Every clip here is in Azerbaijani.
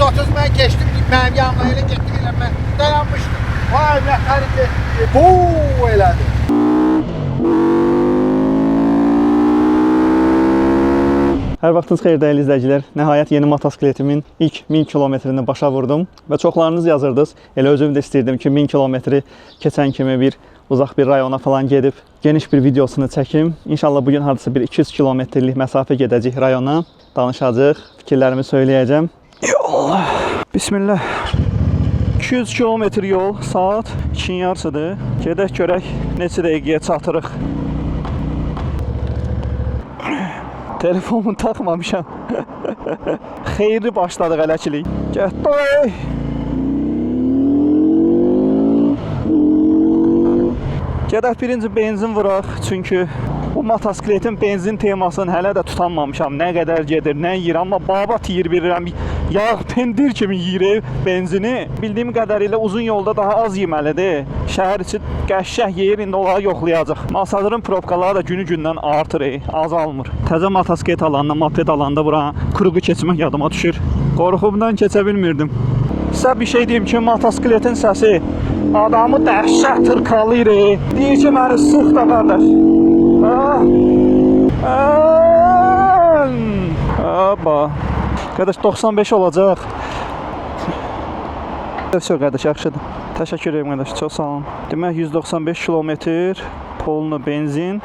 130 mən keçdim, mənim yanıma elə getdi, elə mən dayanmışdım. Vay nətər getdi. Bu elədi. Hər vaxtınız xeyir dəyərli izləyicilər. Nəhayət yeni motosikletimin ilk 1000 kilometrini başa vurdum və çoxlarınız yazırdınız. Elə özüm də istəyirdim ki, 1000 kilometri keçən kimi bir uzaq bir rayona falan gedib geniş bir videosunu çəkim. İnşallah bu gün hardasa bir 200 kilometrlik məsafə gedəcəyik rayona. Danışacağıq, fikirlərimi söyləyəcəm. Yollah. Bismillah. 200 kilometr yol, saat 2-nin yarısıdır. Gedək görək neçə dəqiqəyə çatırıq. Telefonumu taxmamışam. Xeyirli başladıq hələkilik. Getdik. Gedək birinci benzin vuraq, çünki bu motosikletin benzin temasını hələ də tutanmamışam. Nə qədər gedir, nə yeyir, amma babat yeyir bilirəm. Yağ pendir kimi yeyir benzini. Bildiyim qədərilə uzun yolda daha az yeməlidir. Şəhər içi qəşəng yeyir, indi onları yoxlayacaq. Masazırın probkaları da günü-gündən artır, azalmır. Təzə motosiklet alanda, moped alanda bura kruqu keçmək yadıma düşür. Qorxumdan keçə bilmirdim. Sizə bir şey deyim ki, motosikletin səsi adamı dəhşət tırkalayır. Deyir ki, məni sıx da qardaş. Ah. Ah. Aba. Qardaş 95 olacaq. Vəsə qardaş, yaxşıdır. Təşəkkür edirəm qardaş, çox sağ olun. Demək 195 kilometr polnu benzin.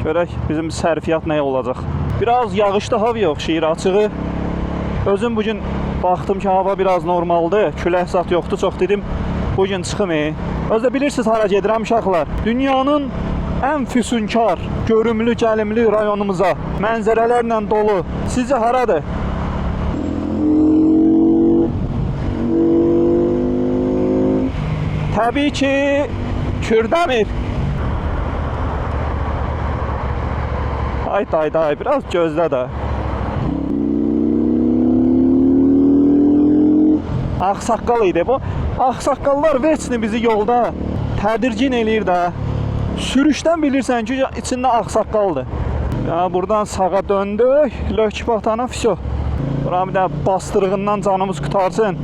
Görək bizim sərfiyyat nə olacaq. Biraz yağışlı havaya oxşayır açığı. Özüm bugün baxdım ki, hava biraz normaldır, külək zat yoxdur, çox dedim bu gün çıxım. Özü də bilirsiniz hara gedirəm uşaqlar. Dünyanın ən füsunkar, görümlü, gəlimli rayonumuza, mənzərələrlə dolu. Sizcə haradır? Təbii ki, Kürdəmir. Ay day day, biraz gözlə də. Ağsaqqal idi bu. Ağsaqqallar versin bizi yolda. Tədirgin eləyir də. Sürüşdən bilirsən ki, içində ağsaqqaldır. Ya buradan sağa döndük. Lökbatana vəsə. Buranı bir də bastırığından canımız qurtarsın.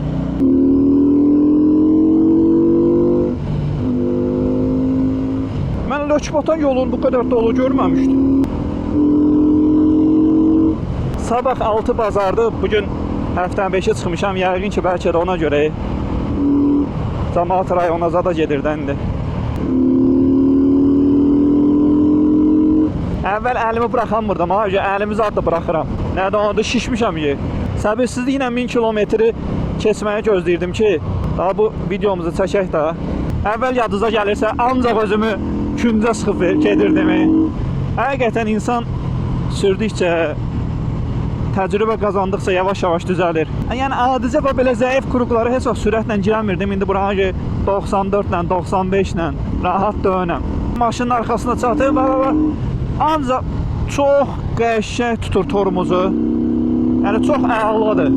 Mən Lökbatan yolunu bu qədər dolu görməmişdim. Sabah 6 bazardı. Bugün həftənin 5-i çıxmışam. Yəqin ki, bəlkə də ona görə camaat rayona zada gedir də indi. Əvvəl əlimi buraxamırdım, ha, əlimi zad da buraxıram. Nədən odur, şişmişəm ki. Səbirsizliklə 1000 kilometri keçməyi gözləyirdim ki, daha bu videomuzu çəkək də. Əvvəl yadınıza gəlirsə, ancaq özümü küncə sıxıb gedirdim. Həqiqətən insan sürdükcə, təcrübə qazandıqca yavaş-yavaş düzəlir. Yəni adicə bax belə zəif kruqlara heç vaxt sürətlə girəmirdim. İndi buranı ki 94 ilə, 95 ilə rahat döyünəm. Maşının arxasına çatır, bax bax. Ancaq çox qəşəng tutur tormozu. Yəni çox əladır.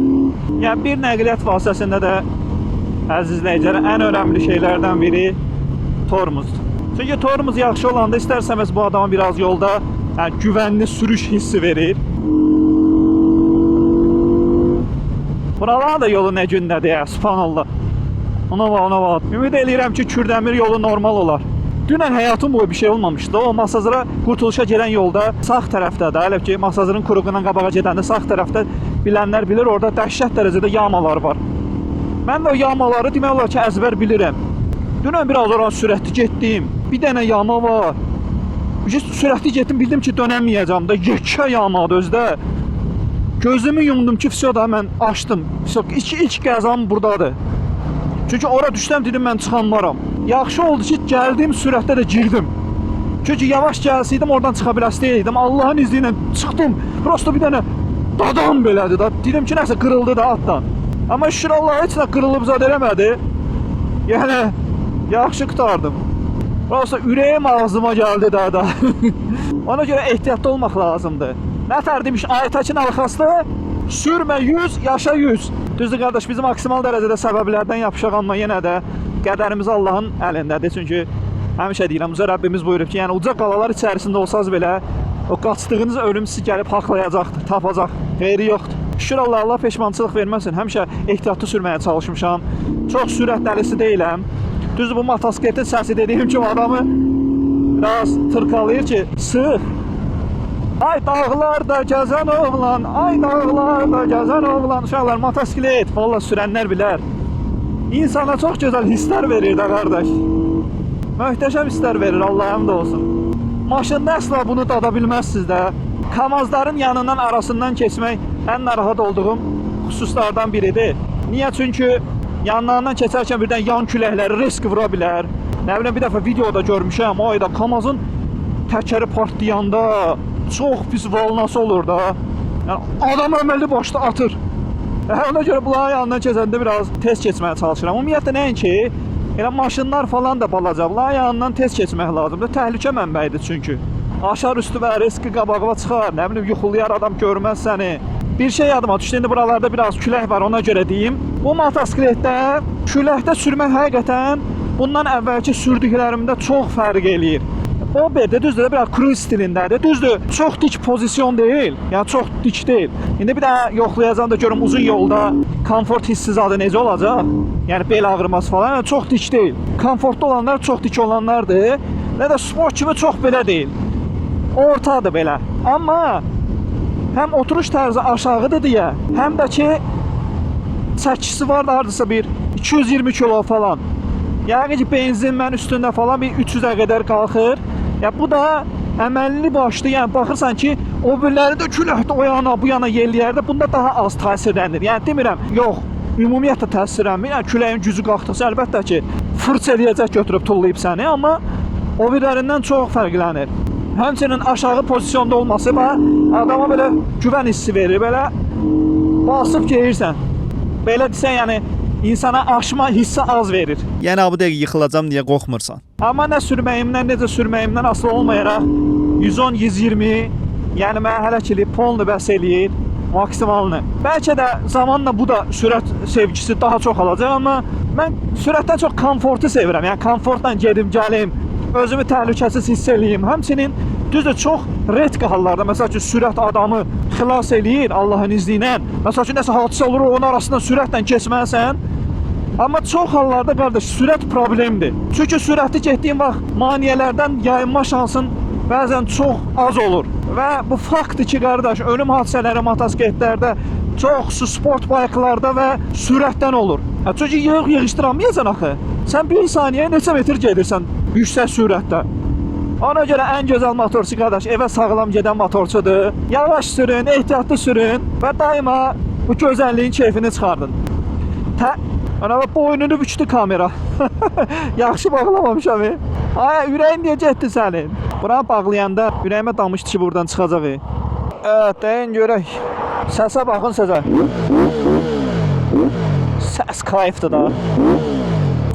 Yəni bir nəqliyyat vasitəsində də əziz izləyicilər ən önəmli şeylərdən biri tormozdur. Çünki tormoz yaxşı olanda istər-istəməz bu adama biraz yolda yəni, güvənli sürüş hissi verir. Buraların da yolu nə gündədir ya, subhanallah. Ona bax, ona bax. Ümid eləyirəm ki, Kürdəmir yolu normal olar. Dünən həyatım boyu bir şey olmamışdı. O Masazıra Qurtuluşa gedən yolda sağ tərəfdə də, hələ ki Masazırın kuruğundan qabağa gedəndə sağ tərəfdə bilənlər bilir, orada dəhşət dərəcədə yamalar var. Mən də o yamaları demək olar ki, əzbər bilirəm. Dünən biraz oran sürətli getdim. Bir dənə yama var. Sürətli getdim, bildim ki, dönəməyəcəm də. Yekə yamadır özdə. Gözümü yumdum ki, vəsə da mən açdım. Vəsə, ilk qəzam buradadır. Çünki ora düşsəm dedim mən çıxanmaram. Yaxşı oldu ki, gəldiyim sürətdə də girdim. Çünki yavaş gəlsəydim oradan çıxa biləsəydim. Allahın izni ilə çıxdım. Prosto bir dənə dadam belədir da. Dedim ki, nəsə qırıldı da altdan. Amma şükür Allaha heç nə qırılıb zad eləmədi. Yəni yaxşı qurtardım. Prosto ürəyim ağzıma gəldi də da. Ona görə ehtiyatlı olmaq lazımdır. Nətər demiş Aytəkin arxasında sürmə 100, yaşa 100. Düzdür qardaş, bizim maksimal dərəcədə səbəblərdən yapışaq, amma yenə də qədərimiz Allahın əlindədir. Çünki həmişə deyirəm, uca Rəbbimiz buyurub ki, yəni uca qalalar içərisində olsaz belə o qaçdığınız ölüm sizi gəlib haqlayacaqdır, tapacaq. Xeyri yoxdur. Şükür Allah, Allah peşmançılıq verməsin. Həmişə ehtiyatlı sürməyə çalışmışam. Çox sürət dəlisi deyiləm. Düzdür, bu motosikletin səsi dediyim kimi adamı biraz tırkalayır ki, sıx. Ay dağlarda gəzən oğlan, ay dağlarda gəzən oğlan. Uşaqlar, motosiklet, valla sürənlər bilər. İnsana çox gözəl hisslər verir də qardaş. Möhtəşəm hisslər verir, Allah'a da olsun. Maşında əsla bunu dada bilməzsiniz də. Kamazların yanından, arasından keçmək ən narahat olduğum xüsuslardan biridir. Niyə? Çünki yanlarından keçərkən birdən yan küləkləri risk vura bilər. Nə bilim, bir dəfə videoda görmüşəm, ayda Kamazın təkəri partlayanda çox pis valnası olur da. Yəni adam əməlli başda atır. Ona görə bunların yanından keçəndə biraz tez keçməyə çalışıram. Ümumiyyətlə nəinki, elə maşınlar falan da balaca, bunların yanından tez keçmək lazımdır. Təhlükə mənbəyidir çünki. Aşar üstü və riski qabağına çıxar, nə bilim, yuxulayar, adam görməz səni. Bir şey yadıma düşdü, indi buralarda biraz külək var, ona görə deyim. Bu motosikletdə küləkdə sürmək həqiqətən bundan əvvəlki sürdüklərimdə çox fərq eləyir. O belə düzdür, biraz cruise stilindədir. Düzdür, çox dik pozisyon deyil. Yəni çox dik deyil. İndi bir daha yoxlayacağam da görüm uzun yolda komfort hissi zadı necə olacaq. Yəni bel ağrıması falan, yəni çox dik deyil. Komfortlu olanlar çox dik olanlardır. Nə də sport kimi çox belə deyil. Ortadır belə. Amma həm oturuş tərzi aşağıdır deyə, həm də ki çəkisi var da hardasa bir 220 kilo falan. Yəqin ki benzin mən üstündə falan bir 300-ə qədər qalxır. Ya bu da əməlli başlı, yəni baxırsan ki, o biriləri də küləkdə o yana bu yana yelləyərdə bunda daha az təsirlənir. Yəni demirəm, yox, ümumiyyətlə təsirlənmir. Yəni küləyin gücü qalxdıqca əlbəttə ki, fırç eləyəcək, götürüb tullayıb səni, amma o birilərindən çox fərqlənir. Həmçinin aşağı pozisyonda olması bax, adama belə güvən hissi verir, belə basıb geyirsən. Belə desən, yəni insana aşma hissi az verir. Yəni bu dəqiqə yıxılacam deyə qorxmursan. Amma nə sürməyimdən, necə sürməyimdən asılı olmayaraq 110-120, yəni mənə hələ ki polnu bəs eləyir, maksimalını. Bəlkə də zamanla bu da sürət sevgisi daha çox alacaq, amma mən sürətdən çox komfortu sevirəm. Yəni komfortla gedim, gəlim, özümü təhlükəsiz hiss eləyim. Həmçinin düzdür, çox redk hallarda, məsəl üçün sürət adamı xilas eləyir Allahın izni ilə. Məsəl üçün nəsə hadisə olur, onun arasından sürətlə keçməlisən. Amma çox hallarda qardaş sürət problemdir. Çünki sürətli getdiyin vaxt maneələrdən yayınma şansın bəzən çox az olur. Və bu faktdır ki, qardaş, ölüm hadisələri motosikletlərdə çox sport bayklarda və sürətdən olur. Hə, çünki yığışdıramayacaqsan axı. Sən bir saniyə neçə metr gedirsən yüksək sürətdə. Ona görə ən gözəl motorçu qardaş evə sağlam gedən motorçudur. Yavaş sürün, ehtiyatlı sürün və daima bu gözəlliyin keyfini çıxardın. Ana bax, boynunu bükdü kamera. Yaxşı bağlamamışam. Ay, ürəyin niyə getdi sənin? Buranı bağlayanda ürəyimə damışdı ki, buradan çıxacaq. Evet, deyin görək. Səsə baxın, səsə. Səs kayıfdır da.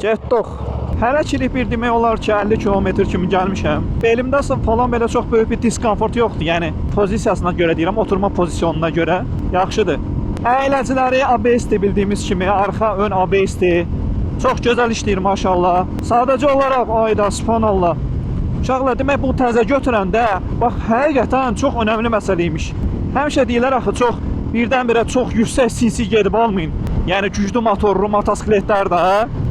Getdik. Hələ kilik bir demək olar ki, 50 kilometr kimi gəlmişəm. Belimdə falan belə çox böyük bir diskomfort yoxdur. Yəni pozisiyasına görə deyirəm, oturma pozisyonuna görə yaxşıdır. Əyləciləri ABS-dir bildiyimiz kimi, arxa, ön ABS-dir. Çox gözəl işləyir maşallah. Sadəcə olaraq ayda subhanallah. Uşaqlar, demək bu təzə götürəndə, bax həqiqətən çox önəmli məsələ imiş. Həmişə deyirlər axı, çox birdən-birə çox yüksək CC gedib almayın. Yəni güclü motorlu motosikletlər də.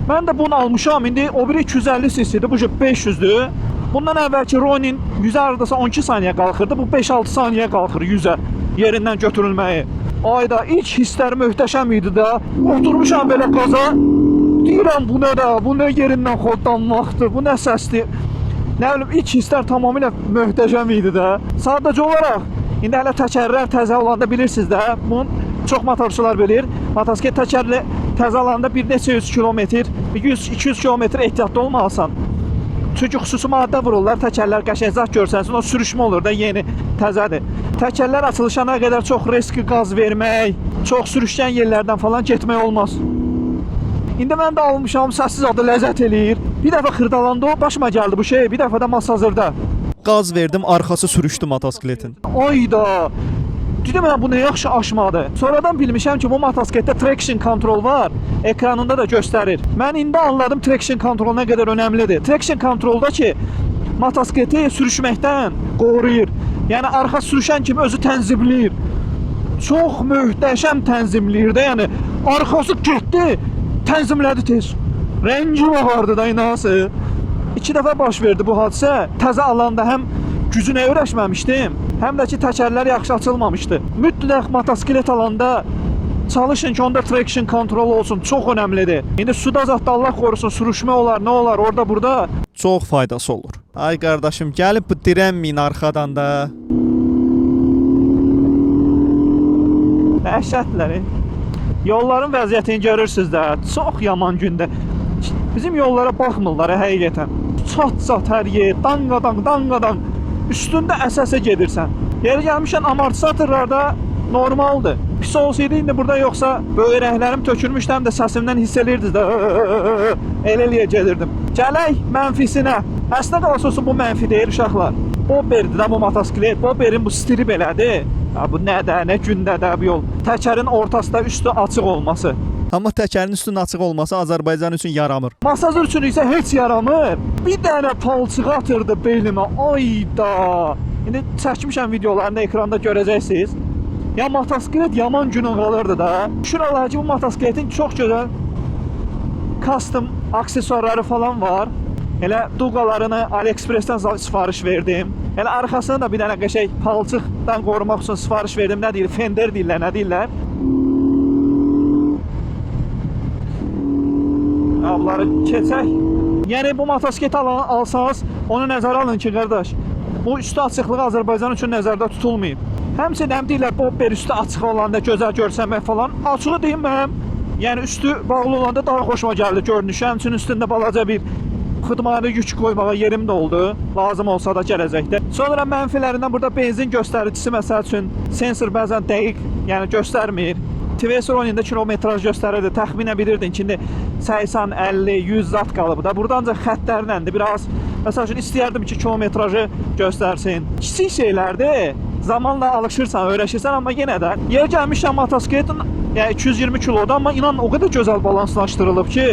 Mən də bunu almışam. İndi o biri 250 cc-dir, bu 500-dür. Bundan əvvəlki Ronin 100-ə hardasa 12 saniyə qalxırdı. Bu 5-6 saniyə qalxır 100-ə yerindən götürülməyi. Ayda ilk hisslər möhtəşəm idi də. Oturmuşam belə qaza. Deyirəm bu nə də, bu nə yerindən xodlanmaqdır, bu nə səsdir. Nə bilim, ilk hisslər tamamilə möhtəşəm idi də. Sadəcə olaraq indi hələ təkərlər təzə olanda bilirsiniz də, bunu çox motorçular bilir. Motosiklet təkərli təzə alanda bir neçə yüz kilometr, 100-200 kilometr ehtiyatlı olmalısan. Çünki xüsusi maddə vururlar, təkərlər qəşəng zat görsənsin, o sürüşmə olur da, yeni, təzədir. Təkərlər açılışana qədər çox riskli qaz vermək, çox sürüşkən yerlərdən falan getmək olmaz. İndi mən də almışam, səssiz adı ləzzət eləyir. Bir dəfə Xırdalanda o başıma gəldi bu şey, bir dəfə də Masazırda. Qaz verdim, arxası sürüşdü motosikletin. Ayda! Dedim mən bu nə yaxşı aşmadı. Sonradan bilmişəm ki, bu motosikletdə traction control var. Ekranında da göstərir. Mən indi anladım traction control nə qədər önəmlidir. Traction controlda ki, motosikleti sürüşməkdən qoruyur. Yəni arxa sürüşən kimi özü tənzimləyir. Çox möhtəşəm tənzimləyir də, yəni arxası getdi, tənzimlədi tez. Rəngi ağardı da inansı. 2 dəfə baş verdi bu hadisə. Təzə alanda həm gücünə öyrəşməmişdim, həm də ki təkərlər yaxşı açılmamışdı. Mütləq motosiklet alanda çalışın ki, onda traction control olsun, çox önəmlidir. İndi suda zətdə Allah qorusun, sürüşmə olar, nə olar, orada burada. Çox faydası olur. Ay qardaşım, gəlib bu dirənməyin arxadan da. Dəhşətlər. Yolların vəziyyətini görürsüz də, çox yaman gündə. Bizim yollara baxmırlar həqiqətən. Çat-çat hər yer, danqadan, danqadan. Üstündə əsə-əsə gedirsən. Yeri gəlmişən amortizatorlarda normaldır. Pis olsaydı indi burada yoxsa böyrəklərim tökülmüşdü, həm də səsimdən hiss eləyirdiniz də. Elə eləyə gedirdim. Gələk mənfisinə. Əslində qalsa olsun bu mənfi deyil uşaqlar. Bobberdir də bu motosiklet. Bobberin bu stili belədir. Ha, bu nə də, nə gündə də bu yol. Təkərin ortasında üstü açıq olması. Amma təkərin üstünün açıq olması Azərbaycan üçün yaramır. Masajör üçün isə heç yaramır. Bir dənə palçığı atırdı belimə. Ayda. İndi çəkmişəm videolarını ekranda görəcəksiniz. Ya motosiklet yaman günün qalırdı da. Şuralar ki bu motosikletin çox gözəl custom aksesuarları falan var. Elə duqalarını AliExpress-dən sifariş verdim. Elə arxasına da bir dənə qəşəng palçıqdan qorumaq üçün sifariş verdim. Nə deyir? Fender deyirlər, nə deyirlər? Abları keçək. Yəni bu motosikleti alsanız, onu nəzərə alın ki, qardaş, bu üstü açıqlığı Azərbaycan üçün nəzərdə tutulmayıb. Həmçinin həm deyirlər bobber üstü açıq olanda gözəl görsənmək falan. Açığı deyim mənim, yəni üstü bağlı olanda daha xoşuma gəldi görünüşü. Həmçinin üstündə balaca bir xudmani yük qoymağa yerim də oldu. Lazım olsa da gələcəkdə. Sonra mənfilərindən burada benzin göstəricisi məsəl üçün sensor bəzən dəqiq, yəni göstərmir. TVS Ronin'də kilometraj göstərirdi. Təxminən bilirdin ki, indi 80, 50, 100 zat qalıb da. Burada ancaq xəttlərləndir. Biraz məsəl üçün istəyərdim ki, kilometrajı göstərsin. Kiçik şeylərdir. Zamanla alışırsan, öyrəşirsən, amma yenə də yer gəlmişəm motosikletin yəni 220 kilodur, amma inan o qədər gözəl balanslaşdırılıb ki,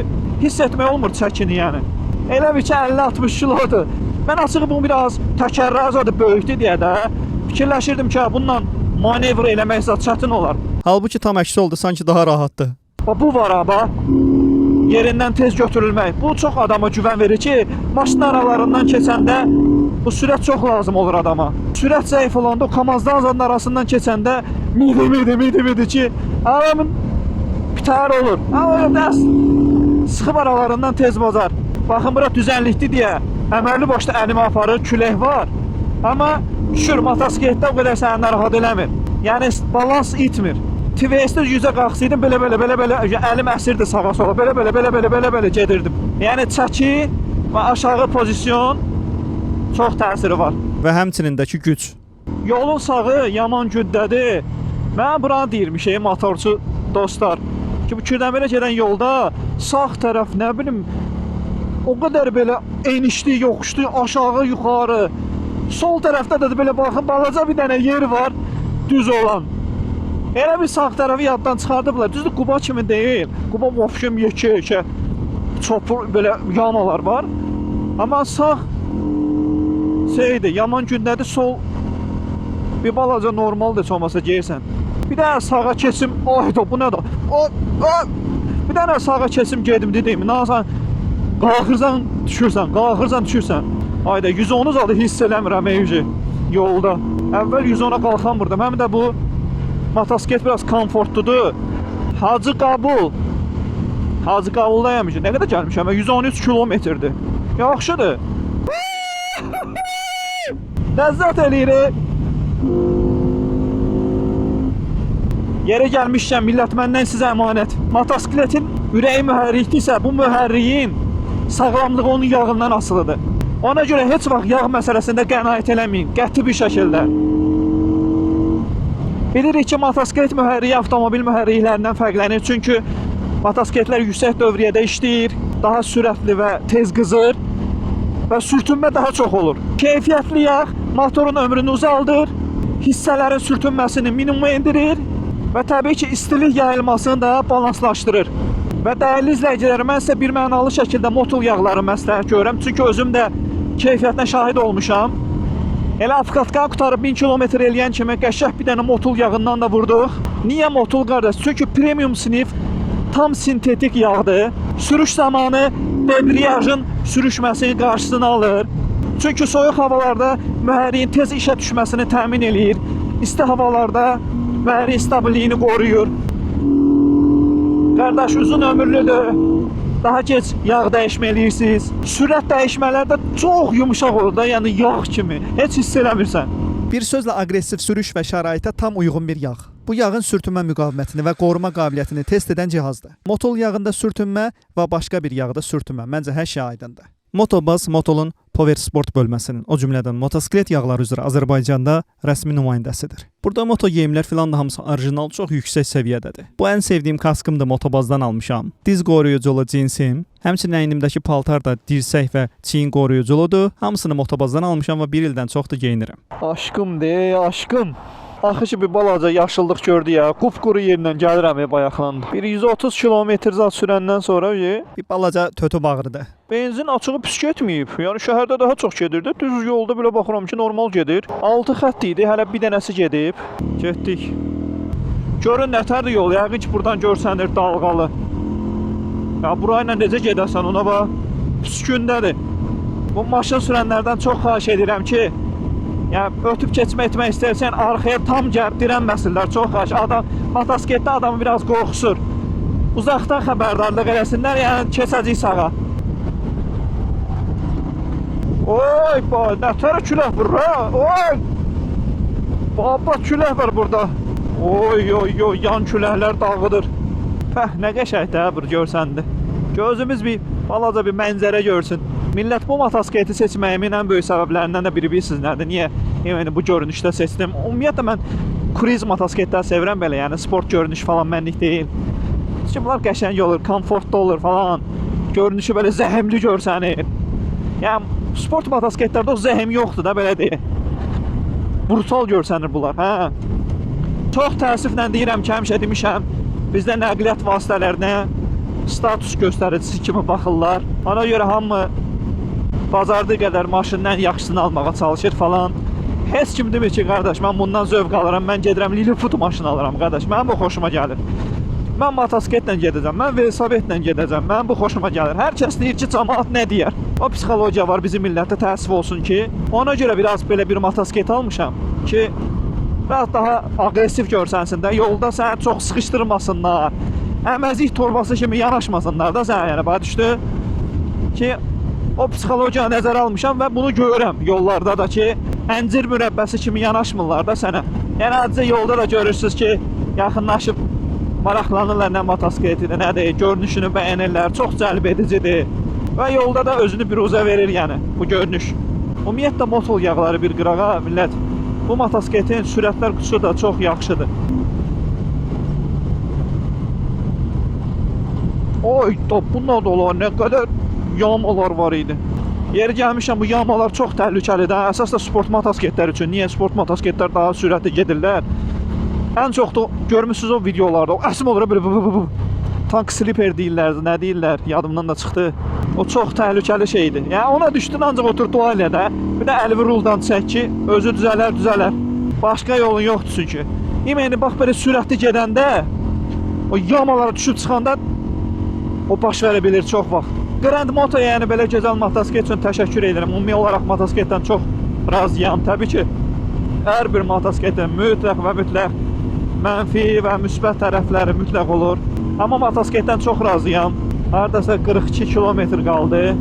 hiss etmək olmur çəkini yəni. Elə bir ki 50-60 kilodur. Mən açığı bu biraz təkərləri zadı böyükdür deyə də fikirləşirdim ki, bununla manevr eləmək zat çətin olar. Halbuki tam əksi oldu, sanki daha rahatdır. Bax bu var ha, bax. Yerindən tez götürülmək. Bu çox adama güvən verir ki, maşın aralarından keçəndə bu sürət çox lazım olur adama. Sürət zəif olanda o Kamazdan zadın arasından keçəndə midi midi midi midi ki, adamın pitər olur. Amma dəs sıxıb aralarından tez bazar. Baxın bura düzənlikdir deyə əməlli başlı əlimi aparır, külək var. Amma şükür motosikletdə o qədər səni narahat eləmir. Yəni balans itmir. TVS-də yüzə qalxsaydım belə belə belə belə əlim əsirdi sağa sola. Belə belə belə belə belə belə gedirdim. Yəni çəki və aşağı pozisyon çox təsiri var. Və həmçinin də ki güc. Yolun sağı yaman güddədir. Mən buranı deyirmişəm motorçu dostlar ki, bu Kürdəmirə gedən yolda sağ tərəf nə bilim o qədər belə enişli, yoxuşlu, aşağı, yuxarı. Sol tərəfdə də belə baxın balaca bir dənə yer var, düz olan. Elə bir sağ tərəfi yaddan çıxardıblar. Düzdür, Quba kimi deyil. Quba vəbşim yekə-yekə çopur belə yamalar var. Amma sağ şeydir, yaman gündədir, sol bir balaca normaldır heç olmasa geyirsən. Bir dənə sağa keçim, ayda bu nədir? O, o, bir dənə sağa keçim gedim dedim. Nasan qalxırsan, düşürsən, qalxırsan, düşürsən. Ayda 110-u zadı hiss eləmirəm evci yolda. Əvvəl 110-a qalxamırdım. Həm də bu motosiklet biraz komfortludur. Hacı Qabul. Hacı Qabuldayam. Nə qədər gəlmişəm? 113 kilometrdir. Yaxşıdır. Ləzzət eləyirik. Yerə gəlmişkən millət məndən sizə əmanət. Motosikletin ürəyi mühərrikdirsə, bu mühərriyin sağlamlığı onun yağından asılıdır. Ona görə heç vaxt yağ məsələsində qənaət eləməyin, qəti bir şəkildə. Bilirik ki, motosiklet mühərriyi avtomobil mühərriklərindən fərqlənir. Çünki motosikletlər yüksək dövriyyədə işləyir, daha sürətli və tez qızır və sürtünmə daha çox olur. Keyfiyyətli yağ motorun ömrünü uzaldır, hissələrin sürtünməsini minimuma endirir və təbii ki, istilik yayılmasını da balanslaşdırır. Və dəyərli izləyicilər, mən sizə bir mənalı şəkildə Motul yağları məsləhət görürəm. Çünki özüm də keyfiyyətinə şahid olmuşam. Elə avkatqa qurtarıb 1000 kilometr eləyən kimi qəşəng bir dənə Motul yağından da vurduq. Niyə Motul qardaş? Çünki premium sinif tam sintetik yağdır. Sürüş zamanı debriyajın sürüşməsinin qarşısını alır. Çünki soyuq havalarda mühərriyin tez işə düşməsini təmin eləyir. İsti havalarda mühərrik stabililliyini qoruyur. Qardaş uzun ömürlüdür. Daha gec yağ dəyişmə eləyirsiniz. Sürət dəyişmələrdə çox yumşaq olur da, yəni yağ kimi. Heç hiss eləmirsən. Bir sözlə aqressiv sürüş və şəraitə tam uyğun bir yağ. Bu yağın sürtünmə müqavimətini və qoruma qabiliyyətini test edən cihazdır. Motul yağında sürtünmə və başqa bir yağda sürtünmə. Məncə hər şey aydındır. Motobaz Motolun Power Sport bölməsinin, o cümlədən motosiklet yağları üzrə Azərbaycanda rəsmi nümayəndəsidir. Burada moto geyimlər filan da hamısı orijinal, çox yüksək səviyyədədir. Bu ən sevdiyim kaskımdır, Motobazdan almışam. Diz qoruyuculu cinsim, həmçinin əynimdəki paltar da dirsək və çiyin qoruyuculudur. Hamısını Motobazdan almışam və bir ildən çoxdur geyinirəm. Aşkım de, aşkım. Axı ki bir balaca yaşıllıq gördü ya. Qupquru yerlə gəlirəm bayaqdan. Bir 130 kilometr zad sürəndən sonra Bir balaca tötü bağırdı. benzin açığı pis getməyib. Yəni şəhərdə daha çox gedirdi. Düz yolda belə baxıram ki, normal gedir. 6 xətt idi, hələ bir dənəsi gedib. Getdik. Görün nətərdir yol, yəqin ki buradan görsənir dalğalı. Ya burayla necə gedəsən ona bax. Pis gündədir. Bu maşın sürənlərdən çox xahiş edirəm ki, yəni ötüb keçmə etmək istərsən arxaya tam gəlib dirənməsinlər. Çox xahiş. Adam motosikletdə adamı biraz qorxusur. Uzaqdan xəbərdarlıq eləsinlər, yəni keçəcək sağa. Oy, ba, nətər külək vurur ha? Oy! Baba külək var burada. Oy, oy, oy, yan küləklər dağıdır. Pəh, nə qəşəng də bur görsəndi. Gözümüz bir balaca bir mənzərə görsün. Millət bu motosikleti seçməyimin ən böyük səbəblərindən də biri bilirsiniz nədir? Niyə? Yəni bu görünüşdə seçdim. Ümumiyyətlə mən kruiz motosikletlər sevirəm belə, yəni sport görünüş falan mənlik deyil. Çünki bunlar qəşəng olur, komfortlu olur falan. Görünüşü belə zəhmli görsənir. Yəni sport motosikletlərdə o zəhm yoxdur da belə deyək. Brutal görsənir bunlar, hə. Çox təəssüflə deyirəm ki, həmişə demişəm, bizdə nəqliyyat vasitələrinə status göstəricisi kimi baxırlar. Ona görə hamı bacardığı qədər maşının ən yaxşısını almağa çalışır falan. Heç kim demir ki, qardaş, mən bundan zövq alıram, mən gedirəm Lilliput maşını alıram, qardaş. Mənim bu xoşuma gəlir. Mən motosikletlə gedəcəm, mən velosipedlə gedəcəm, mənim bu xoşuma gəlir. Hər kəs deyir ki, camaat nə deyər? O psixologiya var bizim millətdə, təəssüf olsun ki, ona görə biraz belə bir motosiklet almışam ki, biraz daha aqressiv görsənsin də, yolda səni çox sıxışdırmasınlar. Əməzik torbası kimi yanaşmasınlar da sənə, yəni başa düşdü ki, o psixologiyanı nəzərə almışam və bunu görürəm yollarda da ki, əncir mürəbbəsi kimi yanaşmırlar da sənə. Yəni adicə yolda da görürsüz ki, yaxınlaşıb maraqlanırlar nə motosikletidir, nədir, görünüşünü bəyənirlər, çox cəlb edicidir. Və yolda da özünü biruzə verir yəni bu görünüş. Ümumiyyətlə Motul yağları bir qırağa millət, bu motosikletin sürətlər qutusu da çox yaxşıdır. Oy, da bu nə olar, nə qədər yamalar var idi. Yeri gəlmişəm, bu yamalar çox təhlükəlidir. Əsas da sport motosikletlər üçün. Niyə sport motosikletlər daha sürətli gedirlər? Ən çox da görmüsünüz o videolarda. O əsm olur belə bu, bu, bu. Tank slipper deyirlər, nə deyirlər, yadımdan da çıxdı. O çox təhlükəli şeydir. Yəni ona düşdün ancaq otur dua elə də. Bir də əlvi ruldan çək ki, özü düzələr, düzələr. Başqa yolun yoxdur çünki. İməni bax belə sürətli gedəndə o yamalara düşüb çıxanda o baş verə bilir çox vaxt. Grand Moto yəni belə gözəl motosiklet üçün təşəkkür edirəm. Ümumi olaraq motosikletdən çox razıyam. Təbii ki, hər bir motosikletin mütləq və mütləq mənfi və müsbət tərəfləri mütləq olur. Amma motosikletdən çox razıyam. Hardasa 42 kilometr qaldı.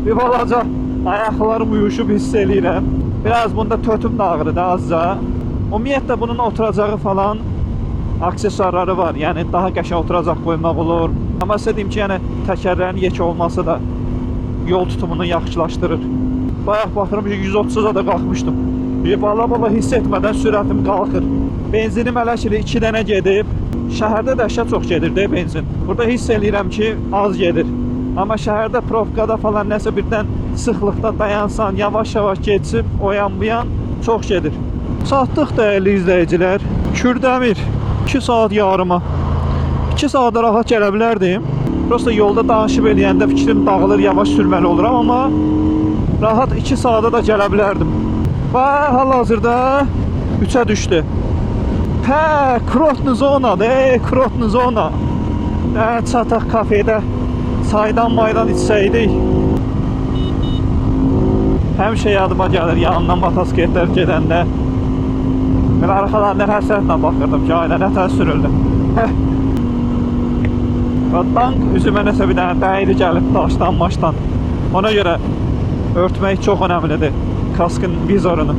Bir balaca ayaqlarım uyuşub hiss eləyirəm. Biraz bunda tötüm də ağrıdı azca. Ümumiyyətlə bunun oturacağı falan aksesuarları var. Yəni daha qəşəng oturacaq qoymaq olur. Amma sizə deyim ki, yəni təkərlərin yekə olması da yol tutumunu yaxşılaşdırır. Bayaq baxıram ki, 130-a da qalxmışdım. Bir bala-bala hiss etmədən sürətim qalxır. Benzinim hələ ki 2 dənə gedib. Şəhərdə dəhşət çox gedir də benzin. Burada hiss eləyirəm ki, az gedir. Amma şəhərdə probkada falan nəsə birdən sıxlıqda dayansan, yavaş-yavaş keçib o yan bu yan çox gedir. Çatdıq dəyərli izləyicilər. Kürdəmir 2 saat yarıma. 2 saata rahat gələ bilərdim. Prosta yolda danışıb eləyəndə fikrim dağılır, yavaş sürməli oluram, amma rahat 2 saata da gələ bilərdim. Bax, hal-hazırda 3-ə düşdü. Hə, Krotnu zonadır, ey, Krotnu zona. Hə, çataq kafedə çaydan maydan içsəydik. Həmişə yadıma gəlir yanımdan motosikletlər gedəndə. Belə arxalarından həsrətlə baxırdım ki, ayda nə tər sürüldü. Heh. Və tank üzümə nəsə bir dənə dəydi gəlib daşdan maşdan. Ona görə örtmək çox önəmlidir. Kaskın vizorunu.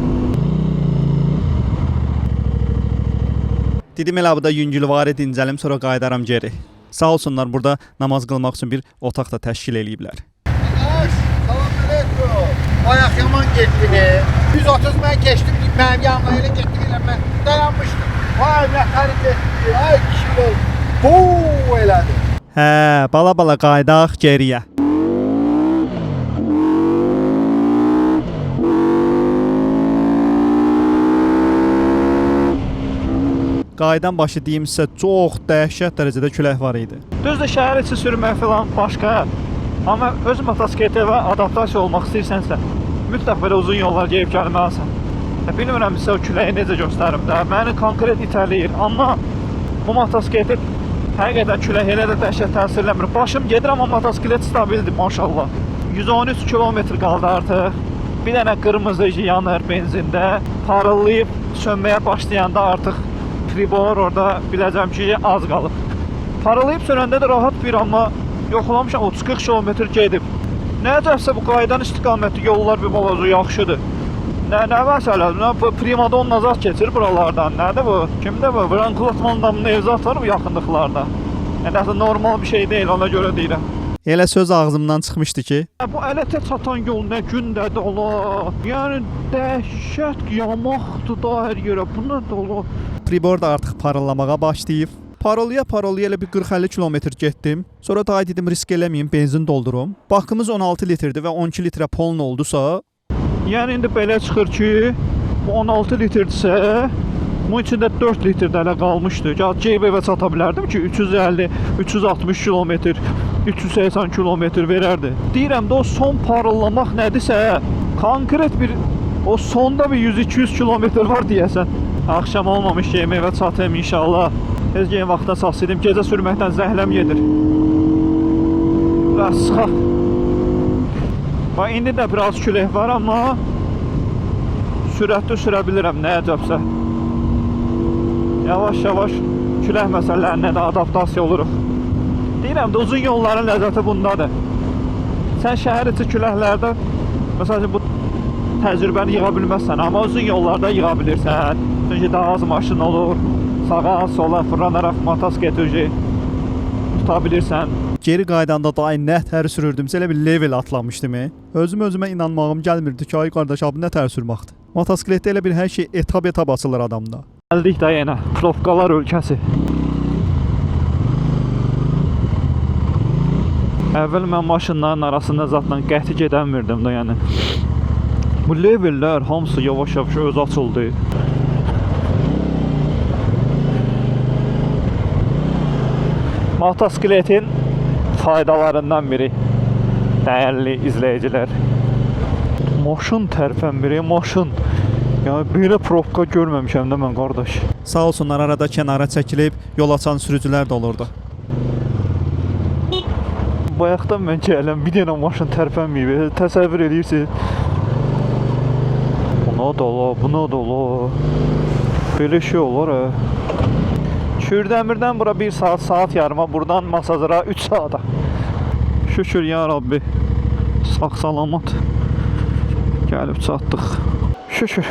Dedim elə burada yüngülvari dincəlim, sonra qayıdaram geri. Sağ olsunlar, burada namaz qılmaq üçün bir otaq da təşkil eləyiblər. Qardaş, salam aleyküm. Bayaq yaman getdin. 130 mən keçdim, mənim yanıma elə getdi elə mən dayanmışdım. Vay nətər getdi, ay kişi ol. Bu elədi. Hə, bala-bala qayıdaq geriyə. Qayıdan başı deyim sizə, çox dəhşət dərəcədə külək var idi. Düzdür, şəhər içi sürmək falan başqa. Amma öz motosikletə və adaptasiya olmaq istəyirsənsə, mütləq belə uzun yollar gedib gəlməlisən. Ya, bilmirəm sizə o küləyi necə göstərim də. Məni konkret itələyir, amma bu motosikleti həqiqətən külək elə də dəhşət təsir eləmir. Başım gedir, amma motosiklet stabildir maşallah. 113 kilometr qaldı artıq. Bir dənə qırmızı yanır benzində. Parıldayıb sönməyə başlayanda artıq pribor orada biləcəm ki, az qalıb. Parılayıb sönəndə də rahat bir, amma yoxlamışam 30-40 kilometr gedib. Nə əcəbsə bu qayıdan istiqamətli yollar bir balaca yaxşıdır. Nə məsələ? Nə bu Primadonna zat keçir buralardan. Nədir bu? Kimdir bu? Jean-Claude Van Damme Nevzat var bu yaxınlıqlarda. Yəni dəxi normal bir şey deyil, ona görə deyirəm. Elə söz ağzımdan çıxmışdı ki, Ya bu Ələtə çatan yol nə gündədir ola. Yəni dəhşət yamaqdır da hər yerə. Bu nə dolu? Pribor da artıq parıldamağa başlayıb. Parolaya parolaya elə bir 40-50 kilometr getdim. Sonra daha dedim risk eləməyim, benzin doldurum. Bakımız 16 litrdir və 12 litrə poln oldusa, Yəni indi belə çıxır ki, bu 16 litrdirsə, bunun içində 4 litr də hələ qalmışdı. Ya ceyb evə çata bilərdim ki, 350, 360 kilometr, 380 kilometr verərdi. Deyirəm də o son parıldamaq nədirsə, konkret bir o sonda bir 100-200 kilometr var deyəsən. Axşam olmamış yem evə çatayım inşallah. Tez yeni vaxta çatsaydım, gecə sürməkdən zəhləm gedir. Biraz sıxaq. Bax indi də biraz külək var, amma sürətli sürə bilirəm nə əcəbsə. Yavaş-yavaş külək məsələlərinə də adaptasiya oluruq. Deyirəm də uzun yolların ləzzəti bundadır. Sən şəhər içi küləklərdə məsəl üçün bu təcrübəni yığa bilməzsən, amma uzun yollarda yığa bilirsən. Çünki daha az maşın olur. Sağa, sola fırlanaraq motosiklet tuta bilirsən. Geri qayıdanda da ay nə tər sürürdümsə elə bir level atlamışdım. Özüm özümə inanmağım gəlmirdi ki, ay qardaş, abi nə tər sürməkdir. Motosikletdə elə bir hər şey etap-etap açılır adamda. Gəldik də yenə probkalar ölkəsi. Əvvəl mən maşınların arasında zatla qəti gedəmirdim də yəni. Bu levellər hamısı yavaş-yavaş öz açıldı. Motosikletin faydalarından biri, dəyərli izləyicilər. Maşın tərpənmir, maşın. Yəni belə probka görməmişəm də mən qardaş. Sağ olsunlar, arada kənara çəkilib yol açan sürücülər də olurdu. Bayaqdan mən gələm, bir dənə maşın tərpənməyib. Təsəvvür edirsiniz. Buna da ola, buna da ola. Belə şey olar, hə. Kürdəmirdən bura 1 saat, saat yarıma, buradan Masazıra 3 saata. Şükür ya Rabbi. Sağ salamat. Gəlib çatdıq. Şükür.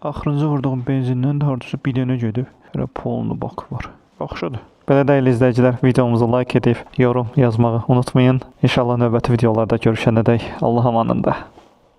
Axırıncı vurduğum benzindən də hardasa bir dənə gedib. Elə polnu bak var. Yaxşıdır. Belə dəyərli izləyicilər, videomuzu like edib yorum yazmağı unutmayın. İnşallah növbəti videolarda görüşənədək Allah amanında.